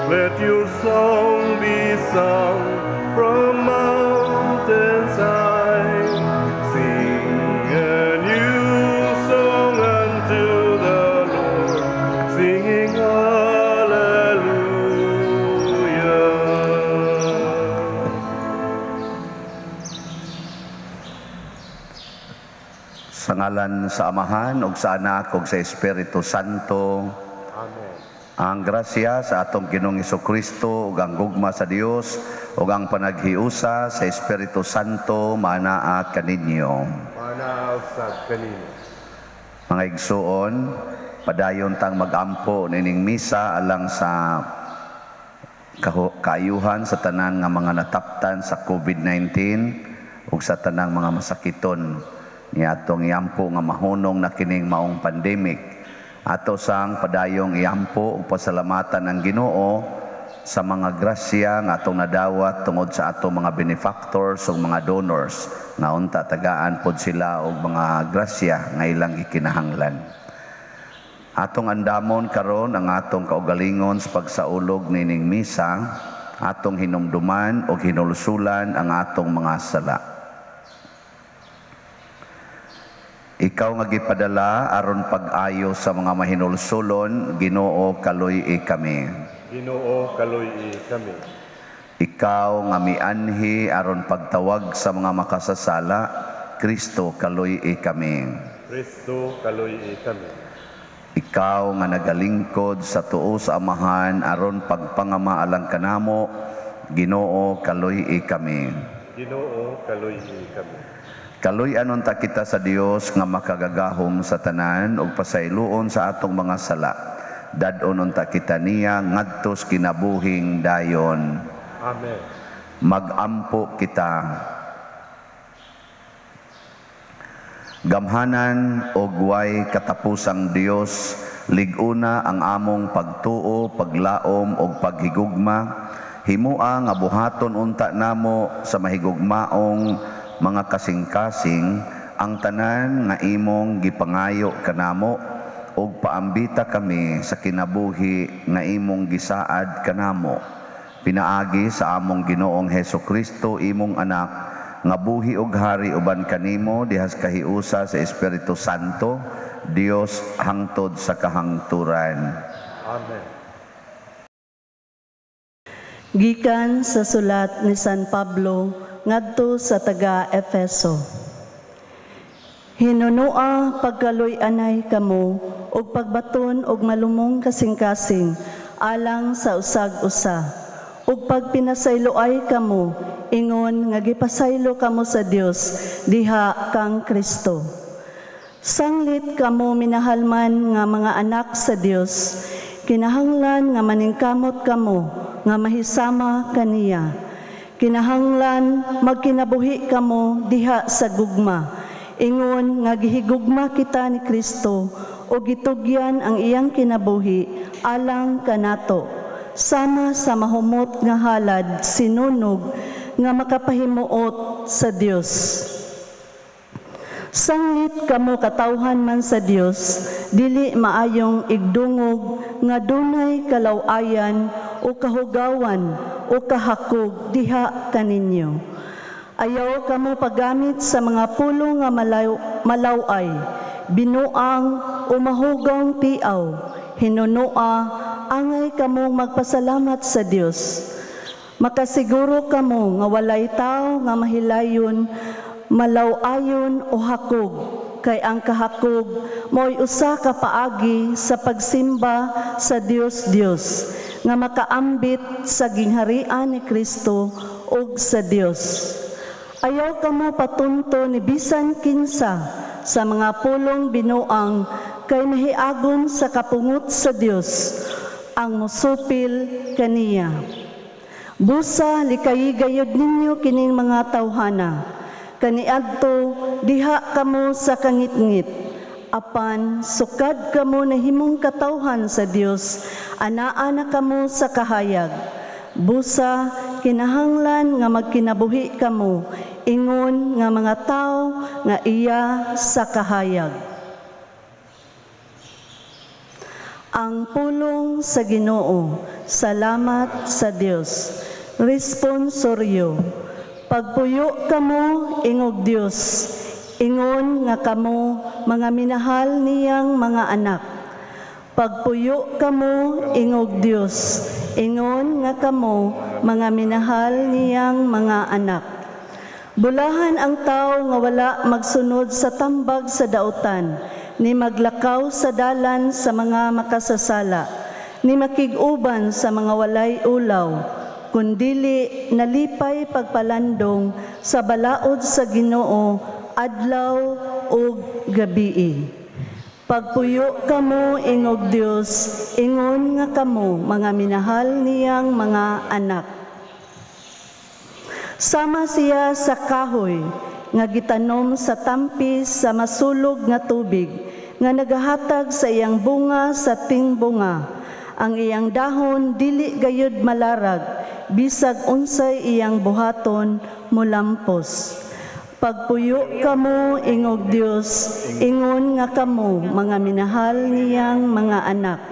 Let your song be sung from mountains high. Sing a new song unto the Lord, singing hallelujah. Sa ngalan sa Amahan ug sa Anak ug sa Espiritu Santo. Amen. Ang grasya sa atong Ginoong Kristo ug ang gugma sa Dios ug ang panaghiusa sa Espiritu Santo maanaa kaninyo. Manaw sa kanino. Mga igsuon, padayon tang magampo nining misa alang sa kaayuhan sa tanan nga mga nataptan sa COVID-19 ug sa tanang mga masakiton ni atong iampo nga mahunong na kining maong pandemic. Ato sang padayong iampo ug pasalamatan ang Ginoo sa mga grasya nga atong nadawat tungod sa atong mga benefactors ug mga donors nga unta tagaan pod sila og mga grasya nga ilang gikinahanglan. Atong andamon karon ang atong kaugalingon sa pagsaulog nining misa, atong hinumduman ug hinulsulan ang atong mga sala. Ikaw nga gipadala aron pag-ayo sa mga mahinulsulon, Ginoo, kaluy-i kami. Ginoo, kaluy-i kami. Ikaw nga mianhi aron pagtawag sa mga makasasala, Kristo, kaluy-i kami. Kristo, kaluy-i kami. Ikaw nga nagalingkod sa tuo sa Amahan aron pagpangama alang kanamo, Ginoo, kaluy-i kami. Ginoo, kaluy-i kami. Kaluy-anon ta kita sa Dios nga makagagahom sa tanan ug pasayloon sa atong mga sala. Dad-on unta kita niya ngadto sa kinabuhing dayon. Amen. Magampo kita. Gamhanan og way katapusang Dios, lig-una ang among pagtuo, paglaom ug paghigugma. Himua nga buhaton unta namo sa mahigugmaong mga kasing-kasing ang tanan nga imong gipangayo kanamo ug paambita kami sa kinabuhi nga imong gisaad kanamo. Pinaagi sa among Ginoong Hesus Kristo, imong anak, nga buhi ug hari uban kanimo dihas kahiusa sa Espiritu Santo, Dios hangtod sa kahangturan. Amen. Gikan sa sulat ni San Pablo ngadto sa taga Efeso. Hinunua pagkaluy-anay kamo ug pagbaton og malumong kasing-kasing alang sa usag-usa. Ug pagpinasayloay kamo ingon nga gipasaylo kamo sa Dios diha kang Kristo. Sanglit kamo minahalman nga mga anak sa Dios, kinahanglan nga maningkamot kamo nga mahisama kaniya. Kinahanglan magkinabuhi kamo diha sa gugma, ingon nga gihigugma kita ni Kristo o gitugyan ang iyang kinabuhi alang kanato, sama sa mahumot nga halad sinunog nga makapahimuot sa Dios. Sanglit kamo katawhan man sa Dios, dili maayong igdungog nga dunay kalawayan o kahugawan o kahakog diha kaninyo. Ayaw kamo paggamit sa mga pulong nga malaway, binuang o mahugong tiaw, hinunua angay kamo magpasalamat sa Dios. Makasiguro kamo nga walay tawo nga mahilayon, malawayon o hakog, kay ang kahakog mo'y usa ka paagi sa pagsimba sa Dios Dios nga makaambit sa gingharian ni Kristo ug sa Dios. Ayaw kamo patunto ni bisan kinsa sa mga pulong binuang kay mahiagom sa kapungot sa Dios ang mosupil kaniya. Busa likayi gayud ninyo kining mga tawhana. Kaniadto diha kamo sa kangitngit. Apan sukad kamo nahimong katawhan sa Dios, anaa na kamo sa kahayag. Busa kinahanglan nga magkinabuhi kamo ingon nga mga tawo nga iya sa kahayag. Ang pulong sa Ginoo. Salamat sa Dios. Responsoryo. Pagpuyo kamo ingog Dios, ingon nga kamo mga minahal niyang mga anak. Pagpuyo kamo ingog Dios, ingon nga kamo mga minahal niyang mga anak. Bulahan ang tao nga wala magsunod sa tambag sa dautan, ni maglakaw sa dalan sa mga makasasala, ni makig-uban sa mga walay ulaw, kundili nalipay pagpalandong sa balaod sa Ginoo adlaw ug gabii. Pagpuyo kamo ingog Dios, ingon nga kamo mga minahal niyang mga anak. Sama siya sa kahoy nga gitanom sa tampi sa masulog nga tubig, nga nagahatag sa iyang bunga sa tingbunga. Ang iyang dahon dili gayud malarag, bisag unsay iyang buhaton mulampos. Pagpuyo kamo ingog Dios, ingon nga kamo mga minahal niyang mga anak.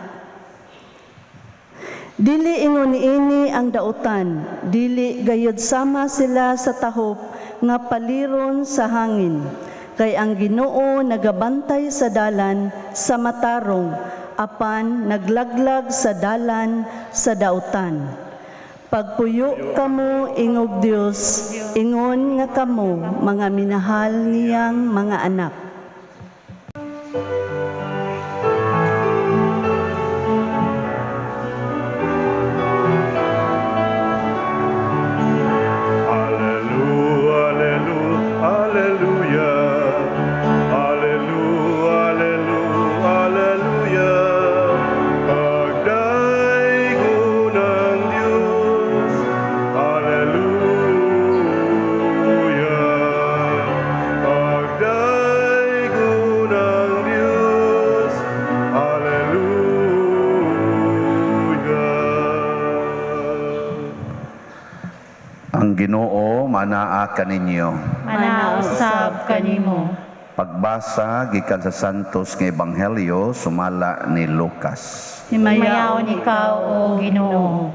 Dili ingon niini ang dautan, dili gayud sama sila sa tahop nga paliron sa hangin. Kay ang Ginoo nagabantay sa dalan sa matarong, apan naglaglag sa dalan sa dautan. Pagpuyo kamo ingog Dios, ingon nga kamo mga minahal niyang mga anak. Alleluia, alleluia, alleluia, alleluia, alleluia. Pagdaygon ang Diyos, alleluia. Pagdaygon ang Diyos, alleluia. Ang Ginoo manaa kaninyo. Manaa usab kanimo. Pagbasa gikan sa Santos nga Ebanghelyo sumala ni Lucas. Himayaon ikaw, O Ginoo.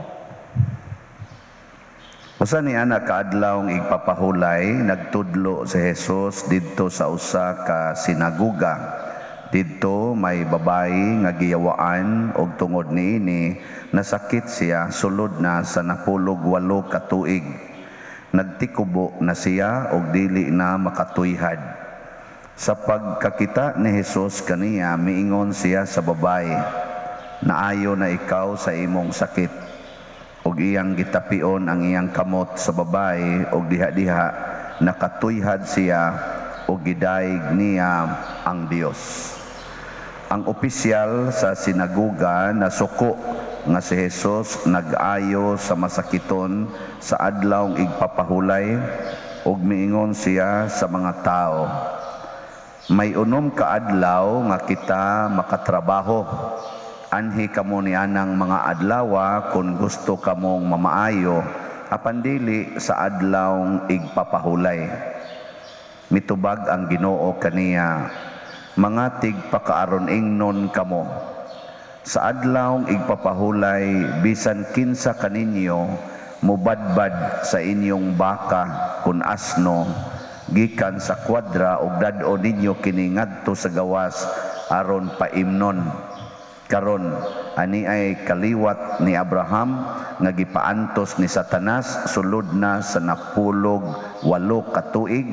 Usa ni ana kaadlawng igpapahulay, nagtudlo si Jesus didto sa usa ka sinaguga. Didto may babayi nga giyawaan og tungod niini nasakit siya sulod na sa 18 ka tuig. Nagtikubo na siya og dili na makatuyhad. Sa pagkakita ni Jesus kaniya, miingon siya sa babayi, "Naayo na ikaw sa imong sakit." Og iyang gitapion ang iyang kamot sa babayi og diha-diha nakatuyhad siya og gidayeg niya ang Dios. Ang opisyal sa sinaguga nasuko nga si Jesus nag-ayo sa masakiton sa adlawng igpapahulay ug miingon siya sa mga tao, "May 6 ka adlaw nga kita makatrabaho. Anhi kamo ni anang mga adlawa kung gusto kamong mamaayo, apan dili sa adlawng igpapahulay." Mitubag ang Ginoo kaniya, "Mga tigpakaaron ingnon kamo. Sa adlawng igpapahulay, bisan kinsa kaninyo mubadbad sa inyong baka kun asno gikan sa kwadra og dad-o ninyo kini ngadto sa gawas aron paimnon. Karon ani ay kaliwat ni Abraham nga gipaantos ni Satanas sulod na sa 18 ka tuig.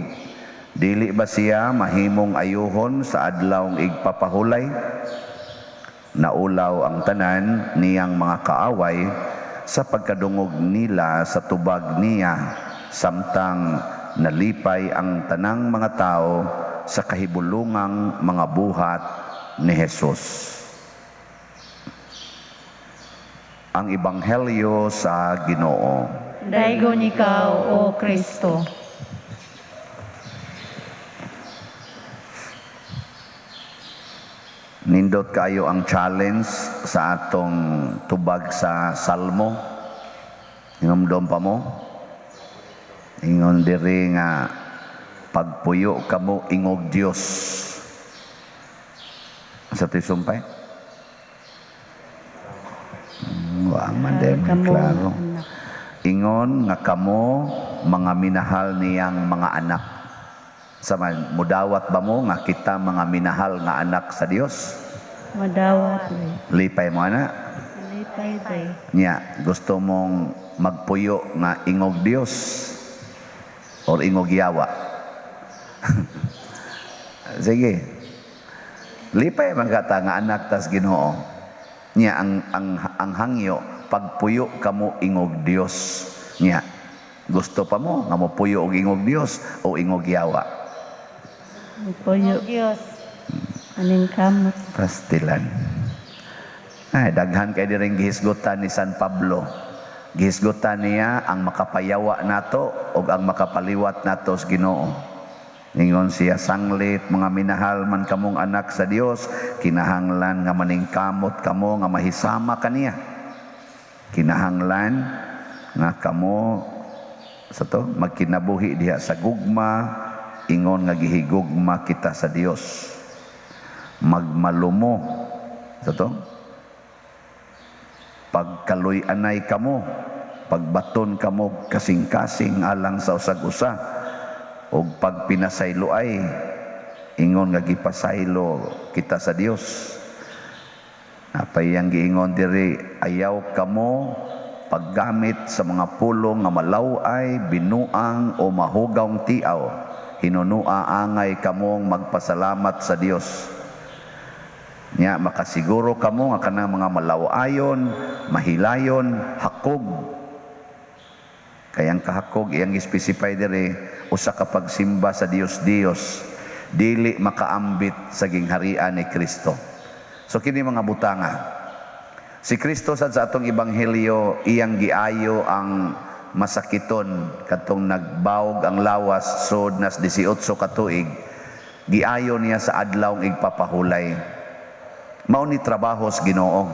Dili ba siya mahimong ayuhon sa adlawng igpapahulay?" Naulaw ang tanan niyang mga kaaway sa pagkadungog nila sa tubag niya, samtang nalipay ang tanang mga tao sa kahibulungang mga buhat ni Jesus. Ang Ebanghelyo sa Ginoo. Daygon ikaw, O Kristo. Nindot kayo ang challenge sa atong tubag sa Salmo. Hinumdom pa mo? Ingon diri nga pagpuyo kamo ingog Dios. Sa ti sumpay? Wa man day Kamo, klaro. Anak. Ingon nga kamo mga minahal niyang mga anak. Sa man, mudawat ba mo nga kita mga minahal nga anak sa Dios? Madawat bay. Lipay mo ana. Lipay bay. Nya, gusto mong magpuyo nga ingog Dios or ingog yawa? Sige. Lipay man ka ta nga anak tas Ginoo. Nya ang hangyo pagpuyo kamo ingog Dios. Nya, gusto pa mo nga mopuyo og ingog Dios o ingog yawa? Puyo. Diyos. Aning kamot. Pastilan. Ay, daghan kay diring gihisgutan ni San Pablo. Gihisgutan niya ang makapayawa nato o ang makapaliwat nato sa Ginoo. Ningon siya, sanglit mga minahal man kamong anak sa Dios, kinahanglan nga maningkamot kamo nga mahisama kaniya. Kinahanglan nga kamo sa to magkinabuhi diha sa gugma, ingon nga gihigugma kita sa Dios. Magmalumo sa to pagkaluy-anay kamo, pagbaton kamo kasing-kasing alang sa usag-usa, ug pagpinasaylo ay ingon nga gipasaylo kita sa Dios. Napay yang giingon diri, ayaw kamo paggamit sa mga pulong nga malaw-ay, binuang o mahugawng tiaw. Hinunua angay kamong magpasalamat sa Dios. Nya makasiguro kamo nga kanang mga malaw-ayon, mahilayon, hakog. Kay ang kahakog iyang gi-specify diri usa ka pagsimba sa Dios Dios, dili makaambit sa gingharian ni Kristo. So kini mga butanga. Si Kristo sad sa atong ebanghelyo iyang giayo ang masakiton katong nagbawog ang lawas sod nas 18 ka tuig, giayo niya sa adlaw igpapahulay. Mao ni trabaho sa Ginoo.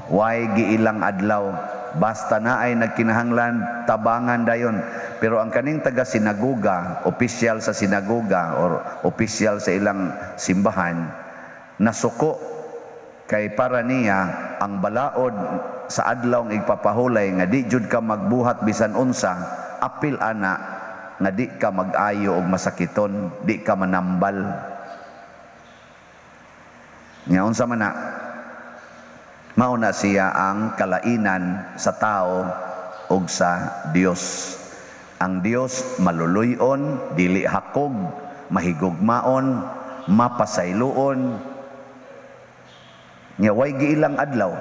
Way giilang adlaw, basta na ay nagkinahanglan tabangan dayon. Pero ang kaning taga sinagoga, opisyal sa sinagoga or opisyal sa ilang simbahan, nasuko kay para niya ang balaod sa adlaw igpapahulay nga di jud ka magbuhat bisan unsa, apil ana nga di ka mag-ayo og masakiton, di ka manambal. Nga unsa man na, mao na siya ang kalainan sa tao ug sa Dios. Ang Dios maluluyon, dili hakog, mahigugmaon, mapasayloon. Nya way giilang adlaw,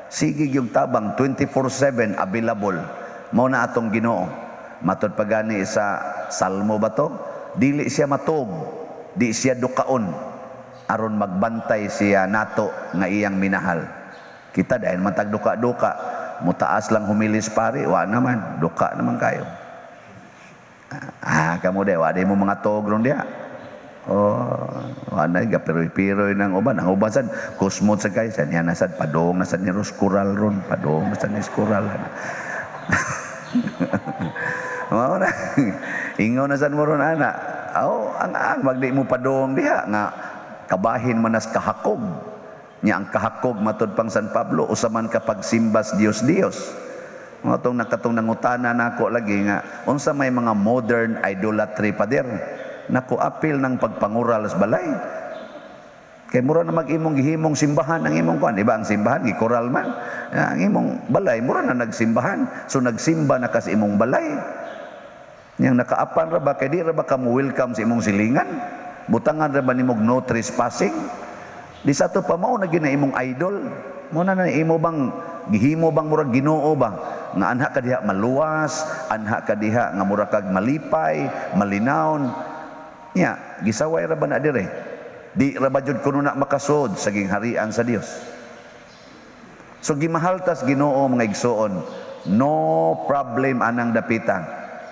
sige gyud tabang 24/7 available. Mao na atong Ginoo. Matod pa gani sa Salmo ba to? Dili siya matuog, di siya dukaon, aron magbantay siya nato nga iyang minahal. Kita dahil man tag duka-duka, mutaas lang humilis pare, wa naman, duka naman kayo. Ah, kamo day, wa day mo mga tuog ron diha. Oh, wa na gapiroy-piroy ng uban. Ang uban sad kusmot sa kay sad niya na sad padong na sad ni Roscoral ron, padong na sad ni Scoral. Mao na. Ingon na sad mo ron ana. Aw, ang magdi mo padong diha nga kabahin man nas kahakog. Nya ang kahakog matud pang San Pablo usa man ka pagsimbas Dios Dios. Mga tong nakatong nangutana nako lagi nga unsa may mga modern idolatry pader. Nako apil ng pagpangural sa balay. Kay mura na mag-imong gihimong simbahan ang imong kuan, di ba ang simbahan gikural man. Ang imong balay mura na nagsimbahan. So nagsimba na ka sa imong balay. Yang nakaapan ra ba kay di ra ba ka mo welcome sa imong silingan? Butangan ra ba nimog no trespassing? Di sa ato pa mao na gyud na imong idol. Mao na na imo bang gihimo bang murag Ginoo ba nga anha ka diha maluwas, anha ka diha nga mura kag malipay, malinawon. Nya, gisaway ra ba na dire? Di ra ba jud kuno na makasud sa gingharian sa Dios? So gimahal tas Ginoo mga igsoon, no problem anang dapita.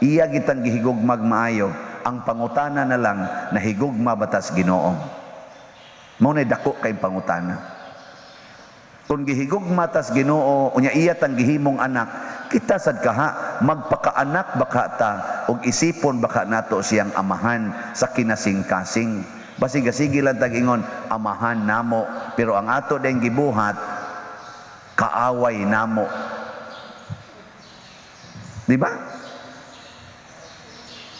Iya gitang gihigugmag maayo, ang pangutana na lang nahigugma batas Ginoo. Mao nay dako kay pangutana. Kung gihigugma tas Ginoo unya iya tang gihimong anak, kita sad kaha magpakaanak baka ta og isipon baka nato siyang amahan sa kinasingkasing. Basiga sige lang tag ingon amahan namo, pero ang ato ding gibuhat kaaway namo. Di ba?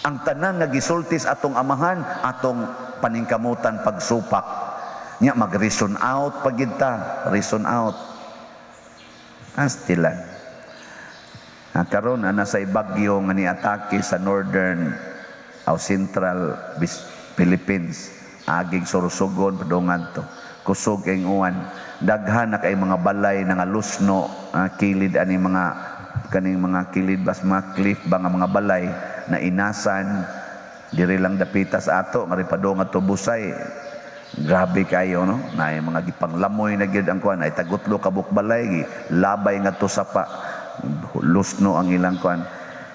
Ang tanan nga gisulti sa atong amahan, atong paningkamutan pagsupak. Nya mag-reason out pag ta, reason out. Astilan. Ha, karon ana sa bagyo nga niatake sa northern o central Philippines. Agig Sorsogon padungan to. Kusog kay uwan. Daghan na kay mga balay na nga lusno, kilid ani mga kaning mga kilid bas mga cliff ba nga mga balay na inasan diri lang dapita sa ato nga padung adto Busay. Grabe kayo, no? Naay mga gipanglamoy na gyud ang kuan, ay tagutlo ka balay, labay nga to sapa. Lusno ang ilang kuan.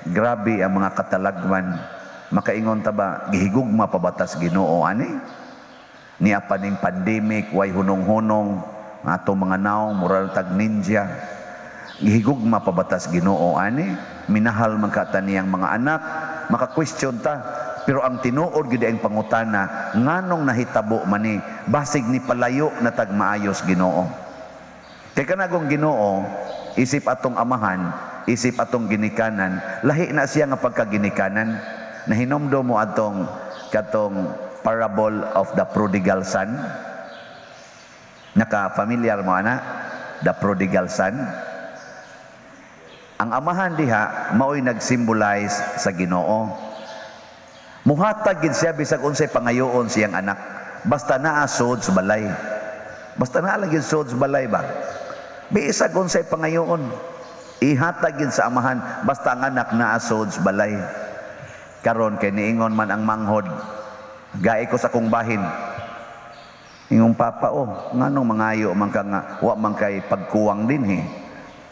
Grabe ang mga katalagman. Makaingon ta ba, gihigugma pa ba tas Ginoo ani? Niya pa ning pandemic, way hunong-hunong, ato mga naong, moral tag ninja. Gihigugma pa ba tas Ginoo ani? Minahal man ka ta niyang mga anak, maka-question ta. Pero ang tinuod gyud ang pangutana, nganong nahitabo man ni, basig ni palayo na tag maayos Ginoo. Kay kanagong Ginoo, isip atong amahan, isip atong ginikanan, lahi na siya nga pagkaginikanan. Nahinomdom mo atong katong parable of the prodigal son? Naka-familiar mo ana? The prodigal son? Ang amahan diha maoy nag-symbolize sa Ginoo. Muhatag gid siya bisag unsay pangayoon siyang anak. Basta naa sud sa balay. Basta naa lang gid sud sa balay ba. Bisag unsay pangayoon, ihatag gid sa amahan basta ang anak naa sud sa balay. Karon kay niingon man ang manghod, "Gai ko sa akong bahin." Ingong papa, "Oh, nganong mangayo man ka nga wa man kay pagkuwang dinhi?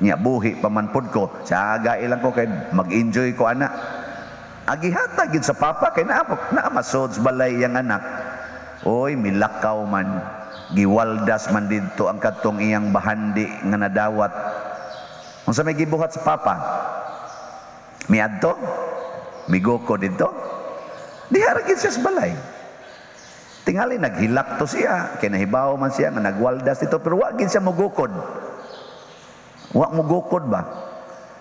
Nya buhi pa man pud ko, sa gai lang ko kay mag-enjoy ko ana." Agihatag gid sa papa kay naa naa masod sa balay iyang anak. Oy, milakaw man, giwaldas man didto ang kadtong iyang bahandi nga nadawat. Unsa may gibuhat sa papa? Miadto? Migoko didto? Diha ra gid siya sa balay. Tingali naghilak to siya, kay nahibaw man siya nga nagwaldas dito, pero wa gid siya mogukod. Wa mogukod ba?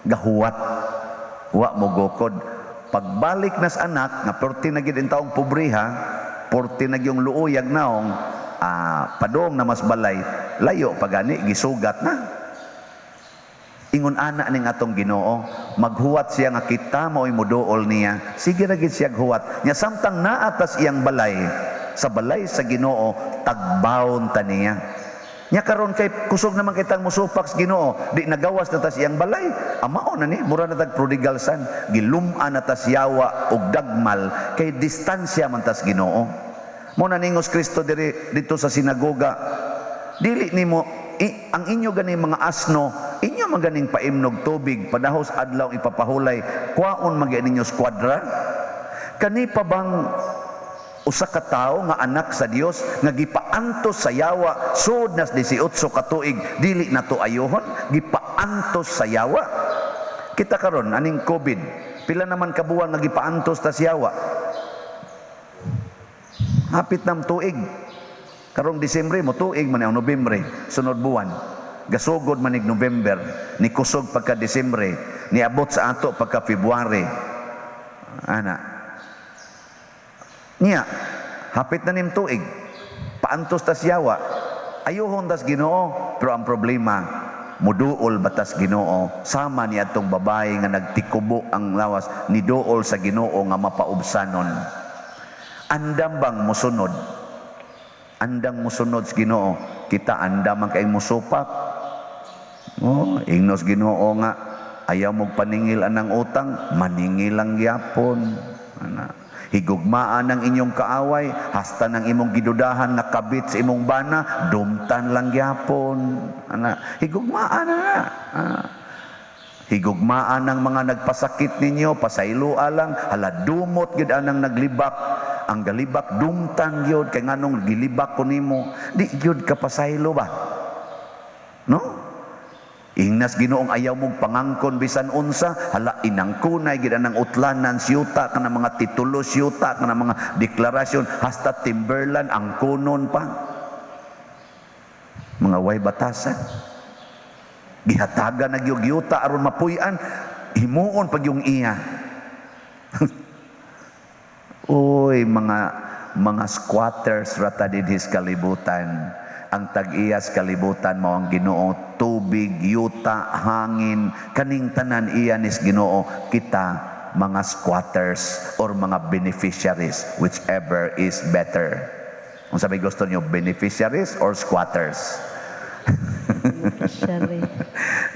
Gahuwat. Wa mogukod. Pagbalik nas anak nga perti na gid in taong pobriha, perti na gyung luuyag naong, padong na mas balay, layo pa gani gisugat na. Ingon ana ning atong Ginoo, maghuwat siya nga kita mao'y moduol niya. Sige ra gid siya huwat. Nya samtang naa tas iyang balay, sa balay sa Ginoo, tagbawon ta niya. Nya karon kay kusog naman kitang musupak sa Ginoo, di nagawas na tas iyang balay. Amao na ni, mura na tag prodigal son, gilum-an na tas yawa og dagmal kay distansya man tas Ginoo. Mo na ningos Kristo diri dito sa sinagoga. Dili nimo ang inyo gani mga asno, inyo man ganing paimnog tubig, padahos adlaw ipapahulay, kwaon man gyud ninyo squadra. Kani pa bang usa ka tawo nga anak sa Dios nga gipaantos sa yawa sud nas 18 ka tuig, dili na to ayohon? Gipaantos sa yawa. Kita karon aning COVID, pila naman ka buwan nga gipaantos ta sa yawa? Hapit nam tuig. Karong Disyembre mo tuig man ang Nobyembre, sunod buwan. Gasugod man ig November, ni kusog pagka Disyembre, niabot sa ato pagka February. Ana. Niya, hapit na nim tuig. Paantos tas yawa. Ayuhon tas Ginoo, pero ang problema, muduol batas Ginoo sama ni atong babae nga nagtikubo ang lawas, niduol sa Ginoo nga mapaubsanon. Andam bang musunod? Andang musunod sa Ginoo. Kita andam man kay musupak. Oh, ingnos Ginoo nga ayaw mo paningil anang utang, maningil lang gyapon. Ana. Higugmaan ang inyong kaaway, hasta ng imong gidudahan nga kabit sa imong bana, dumtan lang gyapon. Ana, higugmaan na. Ana. Higugmaan ang mga nagpasakit ninyo, pasayloa lang, hala dumot gyud anang naglibak. Ang galibak dumtan gyud kay nganong gilibak ko nimo, di gyud ka pasaylo ba? No? Ingnas Ginoong ayaw mong pangangkon bisan unsa, hala inangkunay gid anang utlanan siyuta kana mga titulo siyuta kana mga deklarasyon hasta timberland ang kunon pa. Mga way batasan. Gihatagan na gyud yuta aron mapuy-an, Himuon pag yung iya. Uy, mga squatters ra ta dinhis kalibutan. Ang tag-iyas kalibutan mao ang Ginoo, tubig, yuta, hangin, kaning tanan iya nis Ginoo. Kita mga squatters or mga beneficiaries, whichever is better. Kung sabi gusto niyo, beneficiaries or squatters? Beneficiary.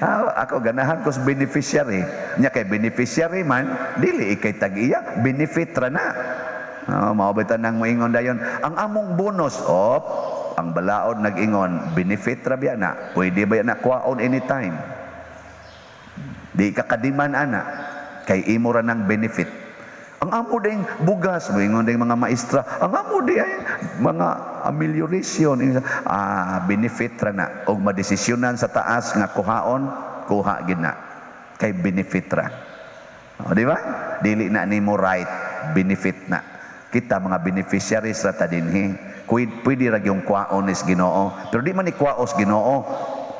Ah, ako ganahan ko sa beneficiary. Nya kay beneficiary man, dili ikay tag-iya, benefit ra na. Oh, mao ba nang moingon dayon ang among bonus, op, ang balaod nag-ingon, benefit ra biya na. Pwede ba na kuhaon anytime? Di ka kadiman ana kay imo ra nang benefit. Ang amo ding bugas, moingon ding mga maestra, ang amo di ay mga amelioration, ah, benefit ra na. Og madesisyonan sa taas nga kuhaon, kuha gid na. Kay benefit ra. O, di ba? Dili na nimo right, benefit na. Kita mga beneficiaries ra ta dinhi. Pwede ra gyung kuhaon is Ginoo, pero di man ni kuhaos Ginoo.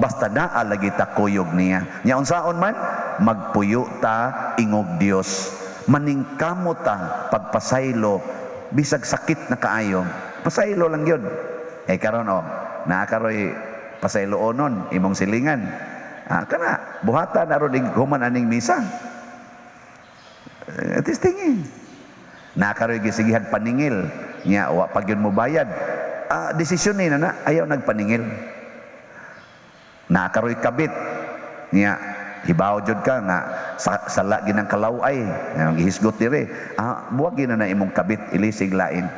Basta naa lagi ta kuyog niya. Nya unsaon man magpuyo ta ingog Dios. Maningkamot ta pagpasaylo bisag sakit na kaayo. Pasaylo lang gyud. Eh karon oh, naa karoy pasayloonon imong silingan. Ah, kana buhata na ron human aning misa. Eh, testingi. Nakaroy gisigihag paningil nya wa pa gyud mo bayad. Ah, desisyon ni na ayaw nagpaningil. Nakaroy kabit nya hibaw jud ka nga sa, sala ginang kalaway nga gihisgot dire. Ah, buwag na na imong kabit, ilisig lain.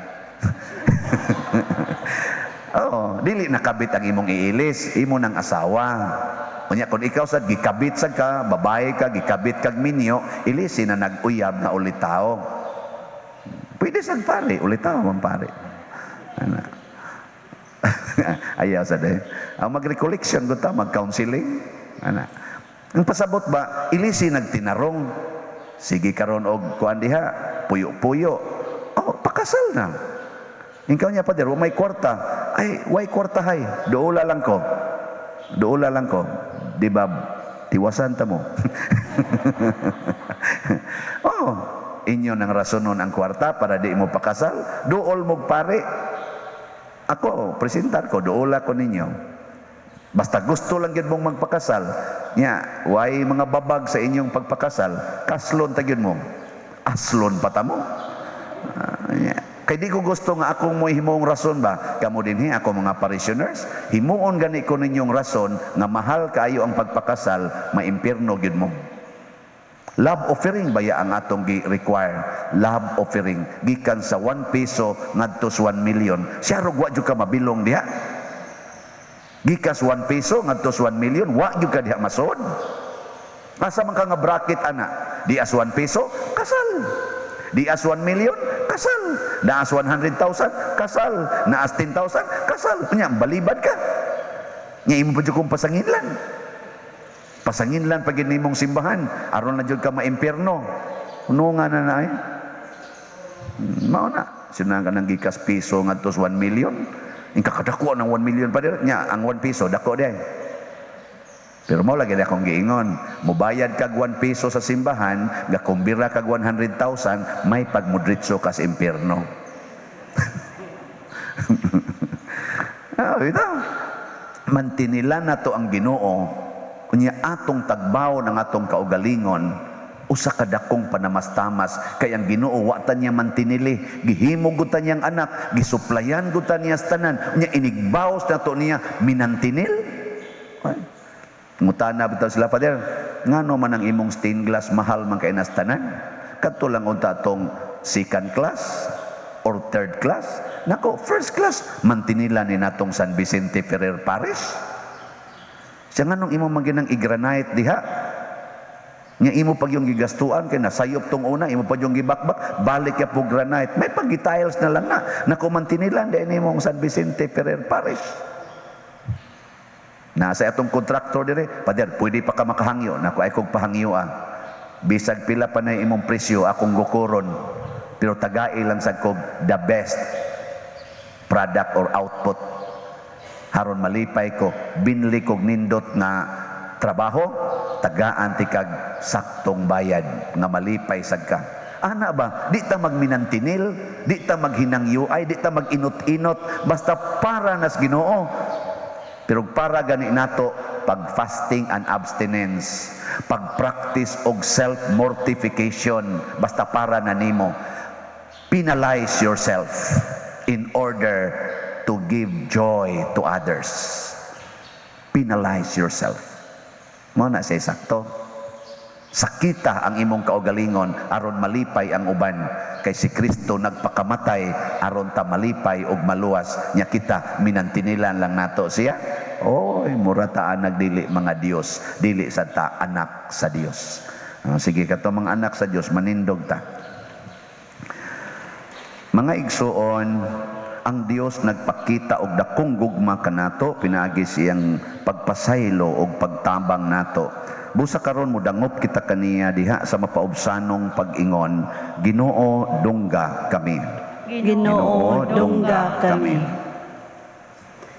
Oo, dili na kabit ang imong iilis, imo nang asawa. Unya kung ikaw sad gikabit sad ka, babae ka, gikabit kag minyo, ilisi na nag-uyab nga ulitaw. Pwede sad pare, ulitaw man pare. Ana. Ayaw sad eh. Ang mag-recollection ko ta, mag-counseling. Ana. Ang pasabot ba, ilisi nagtinarong. Sige karon og kuan diha, puyo-puyo. Oh, pakasal na. Ikaw niya, pader, may kwarta. Ay, way kwarta hay. Doula lang ko. Doula lang ko. Di ba, tiwasan ta mo. Oh, inyo nang rasonon ang kwarta para di mo pakasal. Duol mo pare. Ako, presentar ko, duola ko ninyo. Basta gusto lang gyud mong magpakasal. Nya, way mga babag sa inyong pagpakasal, kaslon ta gyud mo. Aslon pa ta mo. Ah, nya. Kay di ko gusto nga akong mo himuong rason ba? Kamo dinhi ako mga parishioners, himuon gani ko ninyong rason nga mahal kaayo ang pagpakasal, maimpierno gyud mo. Love offering baya ang atong gi-require? Love offering gikan sa 1 piso ngadto sa 1 million. Siya rog wa jud ka mabilong diha. Gikan sa 1 piso ngadto sa 1 million, wa jud ka diha masod. Asa man ka nga bracket ana? Di as 1 piso, kasal. Di as 1 million, kasal. Naas 100,000, kasal. Naas 10,000, kasal. Nya balibad ka. Nya imo pa jud kong pasanginlan. Pasanginlan pag nimong simbahan, aron na jud ka maimpierno. Kuno nga na na ay. Mao na. Sinang ka nang gikas piso ngadto sa 1 million. Ing kakadako ng 1 million pa dir. Nya ang 1 piso dako di ay. Pero mao lagi na akong giingon, mubayad kag 1 piso sa simbahan, gakumbira kag 100,000, may pagmudritso ka sa impierno. Ah, ito. Mantinila na to ang Ginoo, unya atong tagbaw ng atong kaugalingon, usa ka dakong panamastamas kay ang Ginoo wa ta niya mantinili, gihimo gud ta niyang anak, gisuplayan gud ta niya sa tanan, unya inigbaws na to niya minantinil. Ay. Ngutana bitaw sila, "Father, ngano man ang imong stained glass mahal man kay nas tanan? Kadto lang unta tong second class or third class." Nako, first class mantinila ni natong San Vicente Ferrer Parish. Siya nganong imo man ginang i-granite diha? Nga imo pag yung gigastuan kay nasayop tong una, imo pa yung gibakbak, balik ya po granite. May pag tiles na lang na. Nako, mantinilan din imong San Vicente Ferrer Parish. Nasa atong kontraktor dire, "Pader, pwede pa ka makahangyo." "Nako, ay kog pahangyo ah. Bisag pila pa na imong presyo, akong gukuron. Pero tagai lang sad kog the best product or output. Haron malipay ko, binli kog nindot nga Trabaho, tagaan tikag saktong bayad nga malipay sad ka. Ana ba, di ta magminantinil, di ta maghinangyuay, di ta maginot-inot, basta para nas Ginoo. Pero para gani nato pag-fasting and abstinence, pag-practice og self-mortification, basta para na nimo. Penalize yourself in order to give joy to others. Penalize yourself. Mao na siya sakto. Sakita ang imong kaugalingon aron malipay ang uban, kay si Kristo nagpakamatay aron ta malipay ug maluwas, nya kita minantinilan lang nato siya. Oy, mura ta nagdili mga Dios, dili sa ta anak sa Dios. Ah, sige, kato mga anak sa Dios, manindog ta. Mga igsuon, ang Dios nagpakita og dakong gugma kanato pinaagi siyang pagpasaylo og pagtabang nato. Busa karon modangop kita kaniya diha sa mapaubsanong pag-ingon, "Ginoo, dungga kami." Ginoo, dungga kami.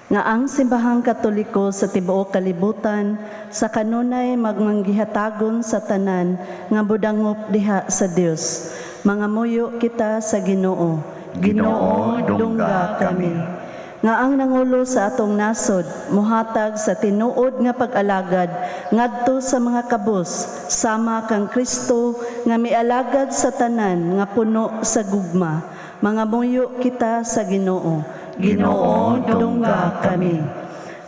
Nga ang Simbahang Katoliko sa tibuok kalibutan sa kanunay magmanggihatagon sa tanan nga budangop diha sa Dios. Mangamuyo kita sa Ginoo. Ginoo, dungga kami. Nga ang nangulo sa atong nasod muhatag sa tinuod nga pag-alagad ngadto sa mga kabus sama kang Kristo nga mialagad sa tanan nga puno sa gugma. Mangamuyo kita sa Ginoo. Ginoo, dungga kami.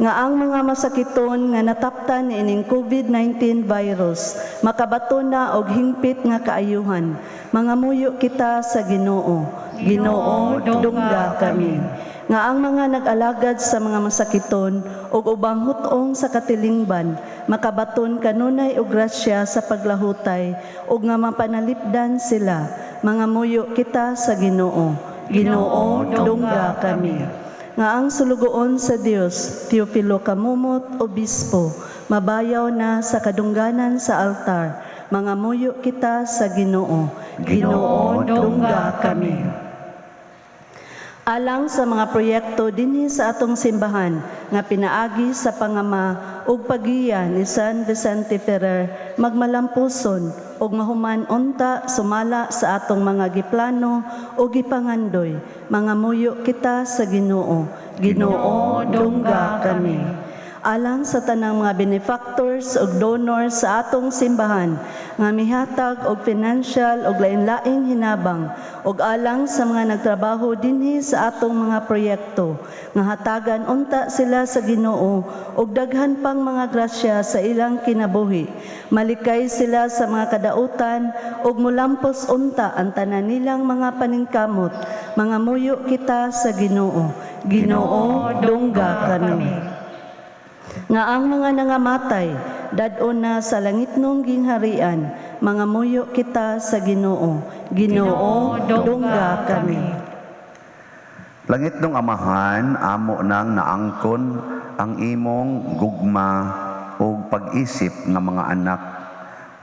Nga ang mga masakiton nga nataptan niining COVID-19 virus makabaton na og hingpit nga kaayuhan. Mangamuyo kita sa Ginoo. Ginoo, dungga kami. Nga ang mga nag-alagad sa mga masakiton ug ubang hut-ong sa katilingban makabaton kanunay og grasya sa paglahutay ug nga mapanalipdan sila. Mangamuyo kita sa Ginoo. Ginoo, dungga kami. Nga ang sulugoon sa Dios, Teofilo Camomot, Obispo, mabayaw na sa kadungganan sa altar. Mangamuyo kita sa Ginoo. Ginoo, dungga kami. Alang sa mga proyekto dinhi sa atong simbahan nga pinaagi sa pangama ug pagiya ni San Vicente Ferrer magmalampuson ug mahuman unta sumala sa atong mga giplano ug gipangandoy. Mangamuyo kita sa Ginoo. Ginoo, dungga kami. Alang sa tanang mga benefactors ug donors sa atong simbahan nga mihatag og financial ug lain-laing hinabang ug alang sa mga nagtrabaho dinhi sa atong mga proyekto nga hatagan unta sila sa Ginoo og daghan pang mga grasya sa ilang kinabuhi, malikay sila sa mga kadautan ug mulampos unta ang tanan nilang mga paningkamot. Mangamuyo kita sa Ginoo. Ginoo, dungga kami. Nga ang mga nangamatay dad-on na sa langitnong gingharian. Mangamuyo kita sa Ginoo. Ginoo, dungga kami. Langitnong Amahan, amo nang naangkon ang imong gugma ug pag-isip nga mga anak.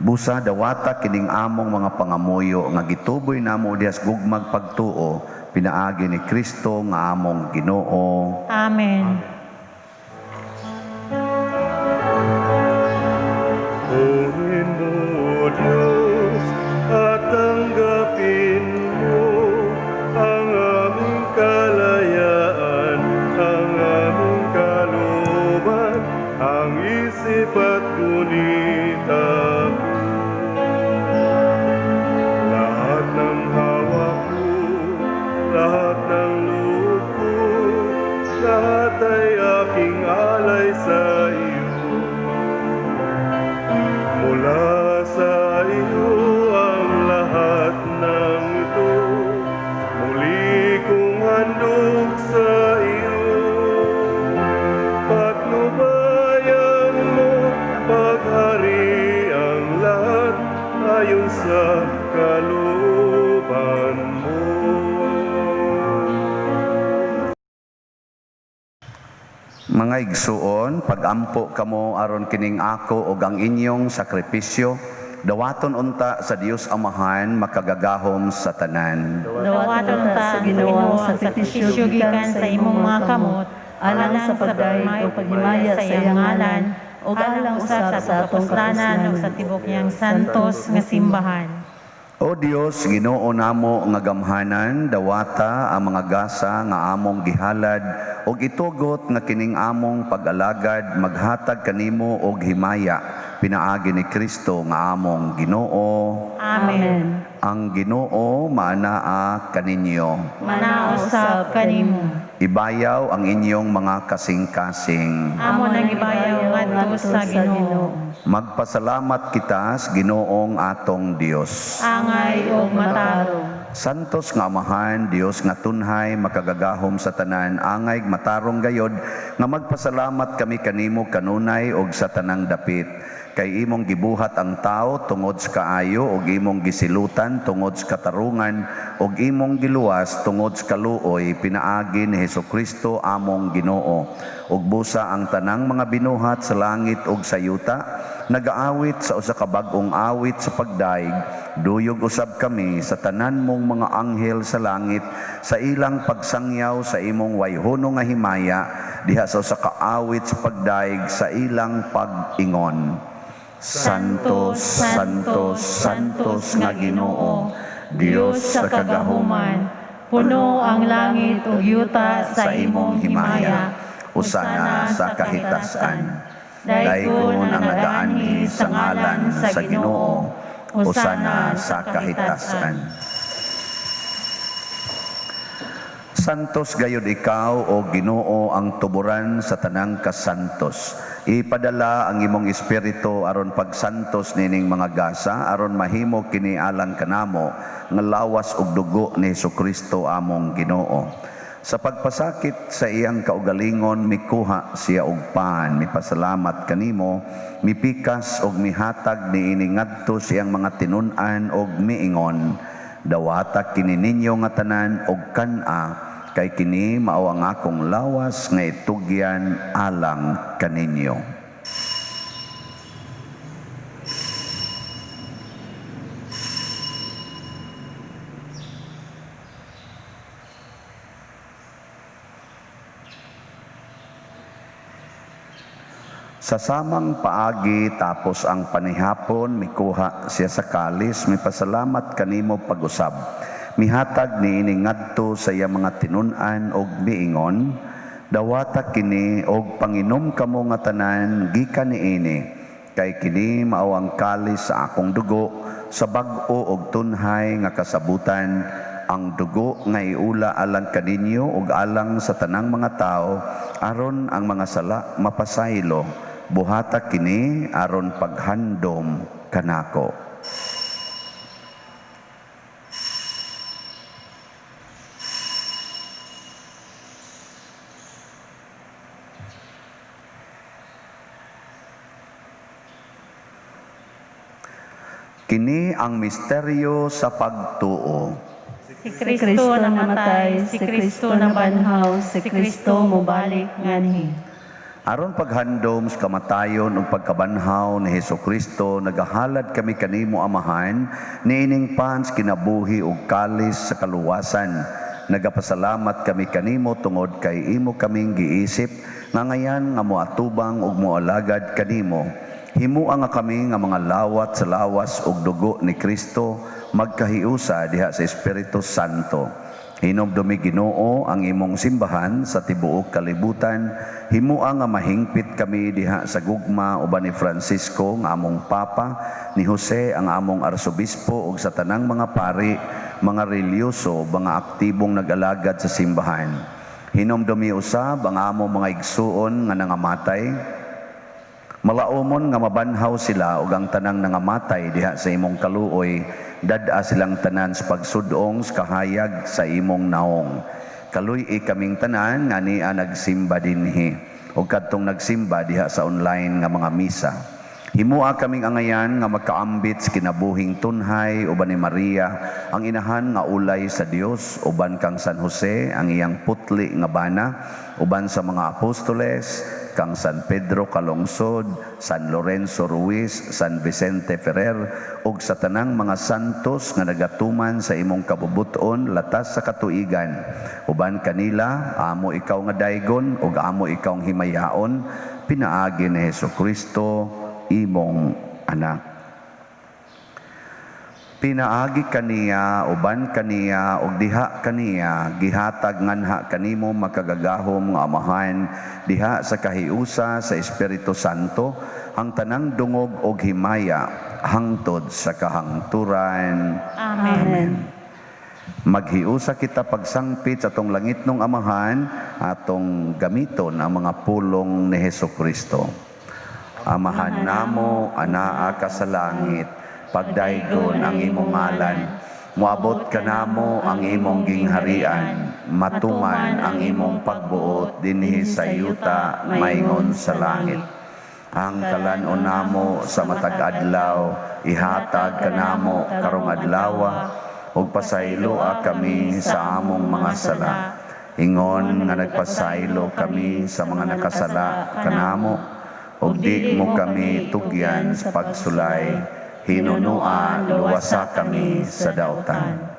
Busa dawata kining among mga pangamuyo nga gituboy namo dihas gugmag pagtuo pinaagi ni Kristo nga among Ginoo. Amen. Purihin mo, O Diyos, at tanggapin mo ang aming kalayaan, ang aming kalooban, ang isip at gunita. Lahat ng hawak ko, lahat ng loob ko, lahat ay aking alay sa iyo. Mula sa iyo ang lahat ng ito, muli kong handog sa iyo. Patnubayan mo, paghari ang lahat ayon sa kalooban mo. Mga igsuon, pagampo kamo aron kining ako ug ang inyong sakripisyo, dawaton unta sa Dios Amahan makagagahom sa tanan. Dawaton ta sa Ginoo ang sakripisyo gikan sa imong mga kamot, alang sa pagdayeg o paghimaya sa iyang ngalan Ug alang usab sa atong kapuslanan ug sa kapuslanan. Tibok niyang santos nga simbahan. O Dios, Ginoo namo nga gamhanan, dawata ang mga gasa nga among gihalad ug itugot nga kining among pag-alagad maghatag kanimo og himaya pinaagi ni Kristo nga among Ginoo. Amen. Ang Ginoo maanaa kaninyo. Manausab kanimo. Ibayaw ang inyong mga kasing-kasing. Amo nang ibayaw ngadto sa Ginoo. Magpasalamat kita sa Ginoong atong Dios. Angay ug matarong. Santos nga Amahan, Dios nga tunhay, makagagahom sa tanan, angay matarong gayod, nga magpasalamat kami kanimo kanunay og sa tanang dapit. Kay imong gibuhat ang tao tungod sa kaayo og imong gisilutan tungod sa katarungan og imong giluwas tungod sa kaluoy pinaagi ni Hesukristo among Ginoo. Ug busa ang tanang mga binuhat sa langit ug sa yuta nagaawit sa usa ka bag-ong awit sa pagdaig, duyog usab kami sa tanan mong mga anghel sa langit sa ilang pagsangyaw sa imong wayhono nga himaya diha sa usa ka awit sa pagdaig sa ilang pag-ingon. Santo, Santo, Santos nga Ginoo, Dios sa kagahuman, puno ang langit ug yuta sa imong himaya. Usana sa kahitasan. Daygon ang nagaanhi sa ngalan sa Ginoo, usana sa kahitasan. Santos gayud ikaw o Ginoo ang tuburan sa tanang kasantos. Ipadala ang imong espiritu aron pagsantos nining mga gasa aron mahimo kini alang kanamo nga lawas ug dugo ni Hesukristo among Ginoo. Sa pagpasakit sa iyang kaugalingon mikuha siya og pan, mipasalamat kanimo, mipikas og mihatag niini ngadto sa iyang mga tinun-an og miingon, dawata kini ninyo nga tanan og kan-a, kay kini mao ang akong lawas nga itugyan alang kaninyo. Sa samang paagi tapos ang panihapon, mikuha siya sa kalis, mipasalamat kanimo pag-usab. Mihatag niini ngadto sa iya mga tinun-an og miingon, dawata kini og panginom kamo nga tanan gikan niini, kay kini mao ang kalis sa akong dugo sa bag-o og tunhay nga kasabutan, ang dugo nga iula alang kaninyo ug alang sa tanang mga tawo aron ang mga sala mapasaylo. Buhata kini aron paghandom kanako. Kini ang misteryo sa pagtuo. Si Kristo namatay, si Kristo nabanhaw, si Kristo mobalik nganhi. Aron paghandom sa kamatayon ug pagkabanhaw ni Hesukristo, nagahalad kami kanimo Amahan niining pans kinabuhi ug kalis sa kaluwasan. Nagapasalamat kami kanimo tungod kay imo kaming giisip nga ngayan nga moatubang ug moalagad kanimo. Himua nga kami nga mga lawat sa lawas ug dugo ni Kristo magkahiusa diha sa Espiritu Santo. Hinumdumi Ginoo ang imong simbahan sa tibuok kalibutan. Himua nga mahingpit kami diha sa gugma uban ni Francisco nga among Papa, ni Jose ang among Arsobispo ug sa tanang mga pari, mga relyoso, mga aktibong nag-alagad sa simbahan. Hinumdumi usab ang among mga igsuon nga nangamatay. Malaumon nga mabanhaw sila ug ang tanang nangamatay diha sa imong kaluoy, dad-a silang tanan sa pagsudong sa kahayag sa imong naong. Kaluy-i kaming tanan nga nia nagsimba dinhi ug kadtong nagsimba diha sa online nga mga misa. Himua kaming angayan nga magkaambit sa kinabuhing tunhay uban ni Maria ang inahan nga ulay sa Dios, uban kang San Jose ang iyang putli nga bana, uban sa mga apostoles kang San Pedro Calungsod, San Lorenzo Ruiz, San Vicente Ferrer ug sa tanang mga santos nga nagatuman sa imong kabubuton latas sa katuigan. Uban kanila amo ikaw nga daygon ug amo ikaw ang himayaon pinaagi ni Hesus Kristo, imong anak. Pinaagi kaniya, uban kaniya, ug diha kaniya, gihatag nganha kanimo makagagahom nga Amahan, diha sa kahiusa sa Espiritu Santo, ang tanang dungog og himaya, hangtod sa kahangturan. Amen. Amen. Maghiusa kita pagsangpit sa atong langitnong Amahan, atong gamiton ang mga pulong ni Hesus Kristo. Amahan namo, anaa ka sa langit, pagdaygon ang imong ngalan, moabot kanamo ang imong gingharian, matuman ang imong pagbuot dinhi sa yuta maingon sa langit. Ang kalan-on namo sa matag adlaw, ihatag kanamo karong adlawa, ug pasayloa kami sa among mga sala. Ingon nga nagpasaylo kami sa mga nakasala kanamo, ug di mo kami tugyan sa pagsulay, hinunua luwasa kami sa dautan.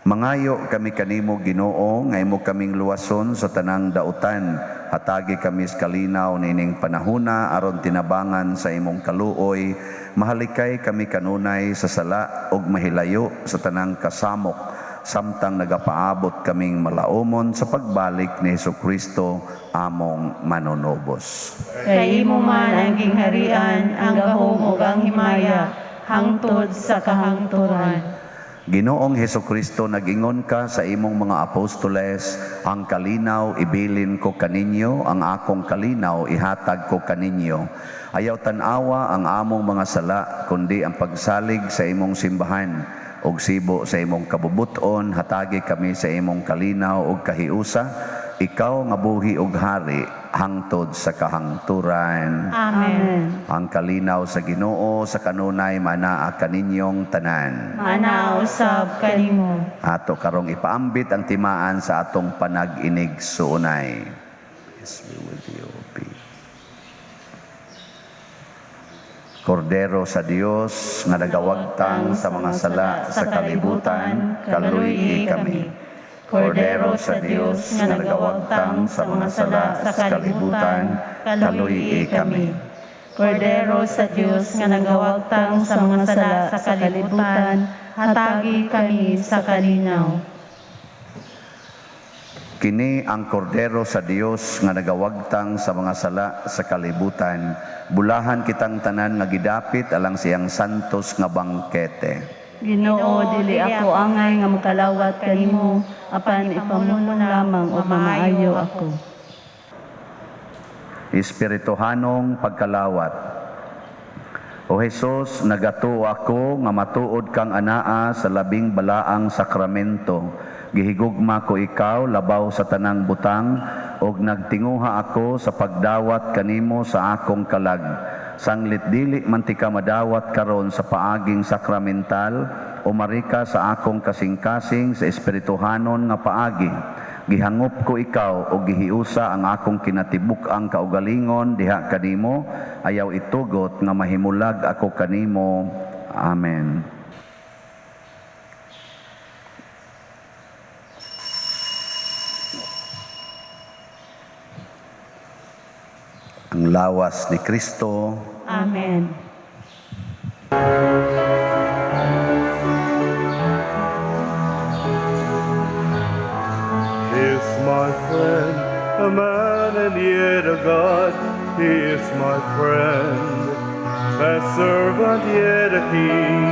Mangayo kami kanimo, Ginoo, nga imo kaming luwason sa tanang dautan. Hatagi kami sa kalinaw niining panahuna aron tinabangan sa imong kaluoy, mahalikay kami kanunay sa sala ug mahilayo sa tanang kasamok, samtang nagapaabot kaming malaumon sa pagbalik ni Hesus Kristo among manunubos. Kay imo man ang gingharian, ang gahom ug ang himaya, hangtod sa kahangturan. Ginoong Hesus Kristo, nag-ingon ka sa imong mga apostoles, "Ang kalinaw ibilin ko kaninyo, ang akong kalinaw ihatag ko kaninyo." Ayaw tan-awa ang among mga sala, kundi ang pagsalig sa imong simbahan. Og sibo sa imong kabubuton, hatagi kami sa imong kalinaw ug kahiusa, ikaw nga buhi ug hari hangtod sa kahangturan. Amen. Ang kalinaw sa Ginoo sa kanunay manaa kaninyong tanan. Manaa usab kanimo. Ato karong ipaambit ang timaan sa atong panag-inig suunay. Peace be with you. Be. Kordero sa Dios nga nagawagtang sa mga sala sa kalibutan, kaluy-i kami. Kordero sa Dios nga nagawagtang sa mga sala sa kalibutan, kaluy-i kami. Kordero sa Dios nga nagawagtang sa mga sala sa kalibutan, hatagi kami sa kalinaw. Kini ang kordero sa Dios nga nagawagtang sa mga sala sa kalibutan. Bulahan kitang tanan nga gidapit alang siyang santos nga bangkete. Ginoo, dili ako angay nga mokalawat kanimo, apan ipamulong lamang ug mamaayo ako. Espirituhanong pagkalawat. O Hesus, nagatuo ako nga matuod kang anaa sa labing balaang sakramento. Gihigugma ko ikaw labaw sa tanang butang ug nagtinguha ako sa pagdawat kanimo sa akong kalag. Sanglit dili man tika madawat karon sa paaging sakramental, umarika sa akong kasing-kasing sa espirituhanon nga paagi. Gihangop ko ikaw o gihiusa ang akong kinatibuk-ang kaugalingon diha kanimo, ayaw itugot nga mahimulag ako kanimo. Amen. Ang lawas ni Kristo. Amen. He is my friend, a man and yet a God. He is my friend, a servant yet a king,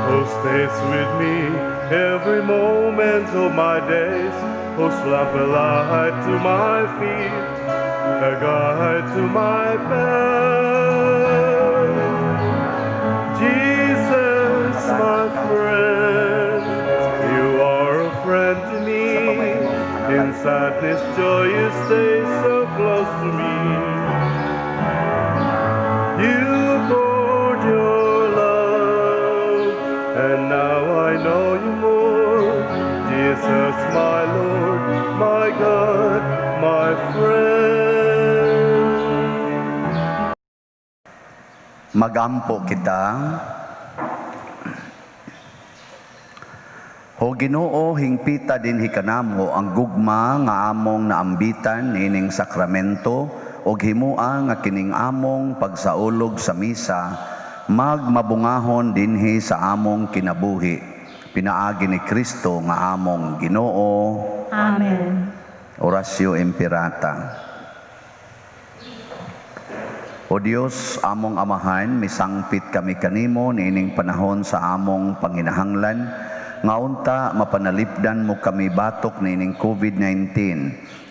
who stays with me every moment of my days, whose lamp a light to my feet, a guide to my path. Jesus, my friend, you are a friend to me. In sadness, joy, you stay so close to me. You poured your love, and now I know you more. Jesus, my Lord, my God, my friend. Magampo kita. O Ginoo, hingpita dinhi kanamo ang gugma nga among naambitan niining sakramento ug himua nga kining among pagsaulog sa misa magmabungahon dinhi sa among kinabuhi. Pinaagi ni Kristo nga among Ginoo. Amen. Oratio Imperata. O Dios, among Amahan, misangpit kami kanimo niining panahon sa among panginahanglan nga unta mapanalipdan mo kami batok niining COVID-19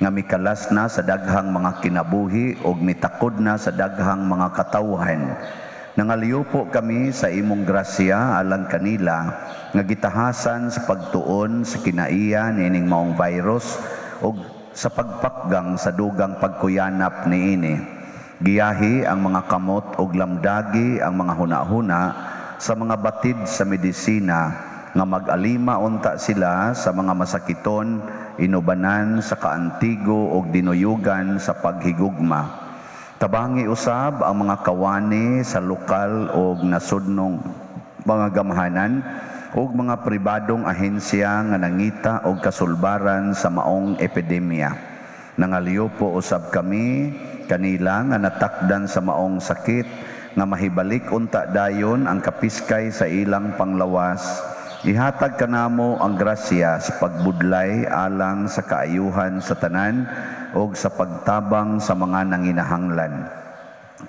nga mikalas na sa daghang mga kinabuhi ug mitakod na sa daghang mga katawhan. Nangaliupo kami sa imong grasya alang kanila nga gitahasan sa pagtuon sa kinaiya niining maong virus ug sa pagpakgang sa dugang pagkuyanap niini. Giyahi ang mga kamot ug lamdagi ang mga hunahuna sa mga batid sa medisina nga mag-alima unta sila sa mga masakiton, inubanan sa kaantigo ug dinuyugan sa paghigugma. Tabangi usab ang mga kawani sa lokal ug nasudnong mga gamhanan ug mga pribadong ahensya nga nangita og kasulbaran sa maong epidemya. Nangaliupo usab kami kanila nga natakdan sa maong sakit nga mahibalik unta dayon ang kapiskay sa ilang panglawas. Ihatag kanamo ang grasya sa pagbudlay alang sa kaayuhan sa tanan ug sa pagtabang sa mga nanginahanglan.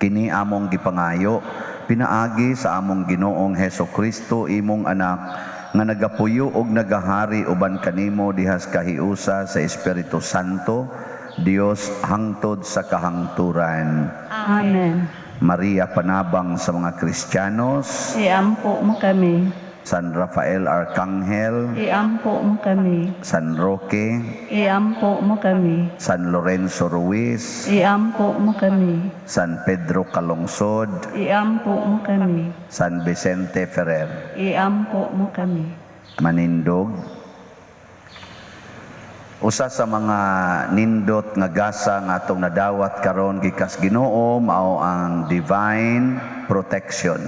Kini among gipangayo pinaagi sa among Ginoong Heso Kristo, imong anak, nga nagapuyo og nagahari uban kanimo dihas kahiusa sa Espiritu Santo, Dios, hangtod sa kahangturan. Amen. Maria, panabang sa mga Kristiyanos, Iampo mo kami. San Rafael Arcangel, Iampo mo kami. San Roque, Iampo mo kami. San Lorenzo Ruiz, Iampo mo kami. San Pedro Calungsod, Iampo mo kami. San Vicente Ferrer. Iampo mo kami. Manindog. Usa sa mga nindot nga gasa nga atong nadawat karon gikas Ginoo mao ang divine protection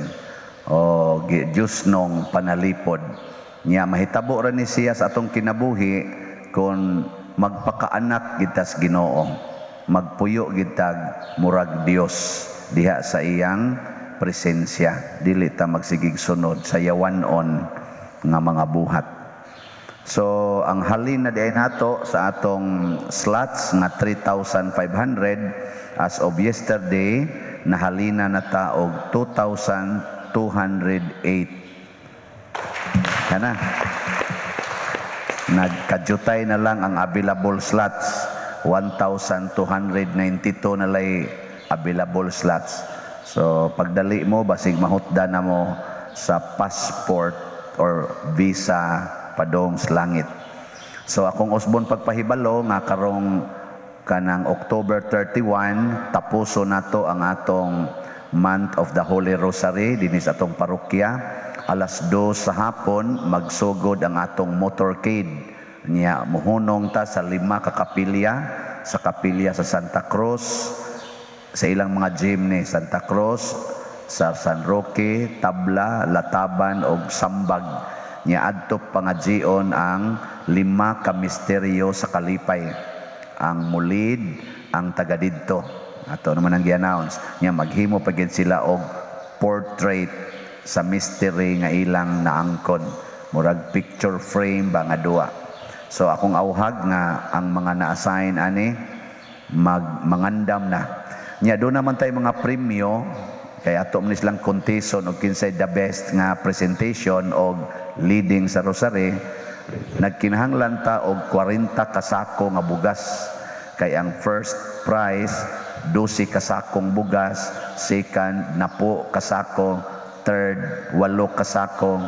o Diyosnong panalipod. Nya mahitabo ra ni siya sa atong kinabuhi kung magpakaanak gitas Ginoo, magpuyo gitag murag Dios diha sa iyang presensya, dili ta magsigig sunod sa yawan-on nga mga buhat. So ang halin na diay nato sa atong slots nga 3,500, as of yesterday nahalina na ta og 2,208. Kana. Nagkadyutay na lang ang available slots. 1,292 na lay available slots. So pagdali mo, basig mahutda na mo sa passport or visa padong sa langit. So akong usbon pagpahibalo nga karong kanang October 31 tapuso nato ang atong month of the Holy Rosary dinhi sa atong parokya. Alas 2 sa hapon magsugod ang atong motorcade. Nya muhunong ta sa lima ka kapilya, sa kapilya sa Santa Cruz, sa ilang mga gym ni Santa Cruz, sa San Roque, Tabla, Lataban ug Sambag. Nya adto pangajion ang lima ka misteryo sa kalipay. Ang mulid, ang taga didto. Ato naman ang gi-announce. Nya maghimo pa gid sila og portrait sa mystery nga ilang naangkon. Murag picture frame ba nga duwa. So akong auhag nga ang mga na-assign ani mangandam na. Nya do naman tay mga premyo kay ato man silang conteston og kinsay the best nga presentation og leading sa rosary. Nagkinahanglan ta og 40 kasako nga bugas kay ang first prize 12 kasakong bugas, second 10 kasako, third 8 kasako,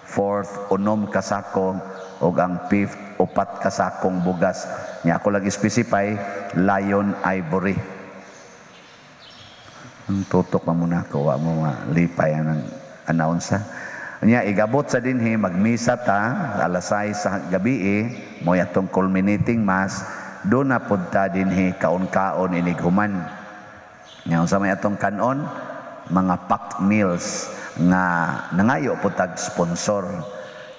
fourth 6 kasako, ug ang fifth 4 kasakong bugas. Nya ako lang specify Lion Ivory. Ang tutok pa muna ako, wa mo malipay ang announce ha. Nya igabot sa dinhi magmisa ta alas 6 sa gabi mo atong culminating mass, do na pud ta dinhi kaon-kaon inig human. Nya unsa may atong kanon? Mga packed meals nga nangayo pud tag sponsor.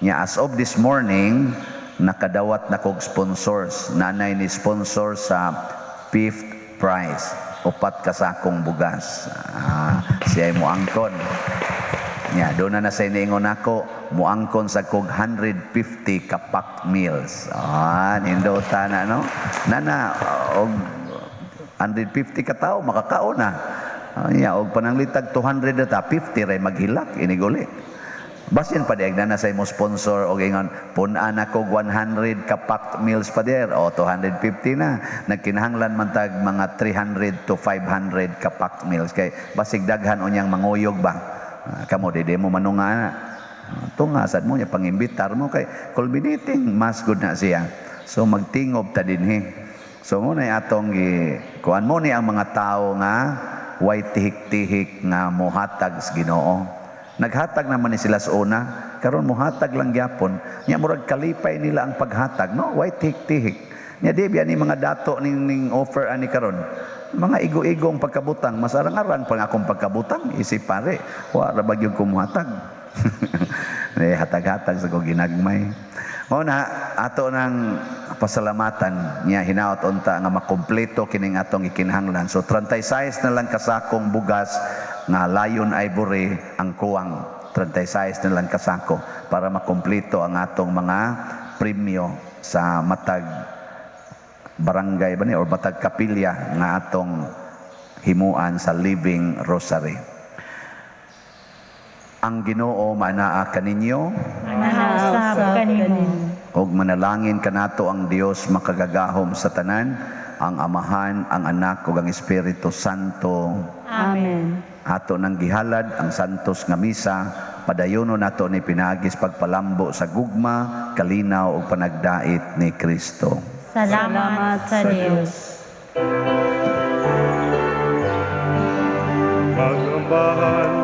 Nya as of this morning, nakadawat na kog sponsors. Nanay ni sponsor sa fifth prize. 4 ka sakong bugas. Ah, siya mo angkon. Nya, doon na na sa iniingon ako, muangkon sa kog 150 ka packed meals. Ah, nindota na, no? Nana, og 150 ka tao, makakaon na. Ah, nya, og pananglitag 200 na ta, 50 ray maghilak, iniguli. Basin pa diag na sa imo sponsor og ingon pun-an ako 100 ka packed meals pa der o 250 na. Nagkinahanglan man tag mga 300 to 500 ka packed meals kay basig daghan unyang manguyog ba. Ah, kamo di mo manunga na. Ah, tunga sad mo nya pangimbitar mo kay culminating mass gud na siya. So magtingob ta dinhi. So mo na atong gi kuan mo ni ang mga tawo nga way tihik-tihik nga mohatag sa Ginoo. Naghatag naman ni sila sa una, karon mohatag lang gyapon. Nya murag kalipay nila ang paghatag, no? Way tihik-tihik. Nya di biya ni mga dato ning offer ani karon. Mga igo-igong pagkabutang, mas arang-arang pang akong pagkabutang, isip pare, wa ra ba gyud ko mohatag. Eh, hatag-hatag sa ko ginagmay. Mao na ato nang pasalamatan niya hinaot unta nga makumpleto kining atong ikinahanglan. So 36 na lang kasakong bugas nga Lion Ivory ang kuwang. 36 na lang kasako para makumpleto ang atong mga premyo sa matag barangay ba ni or matag kapilya nga atong himuan sa Living Rosary. Ang Ginoo manaa kaninyo. Manaa usab kanimo. Ug manalangin kanato ang Dios makagagahom sa tanan, ang Amahan, ang Anak ug ang Espiritu Santo. Amen. Ato nang gihalad ang santos nga misa, padayono nato ni pinaagis pagpalambo sa gugma, kalinaw ug panagdait ni Kristo. Salamat sa Dios. Pagambahan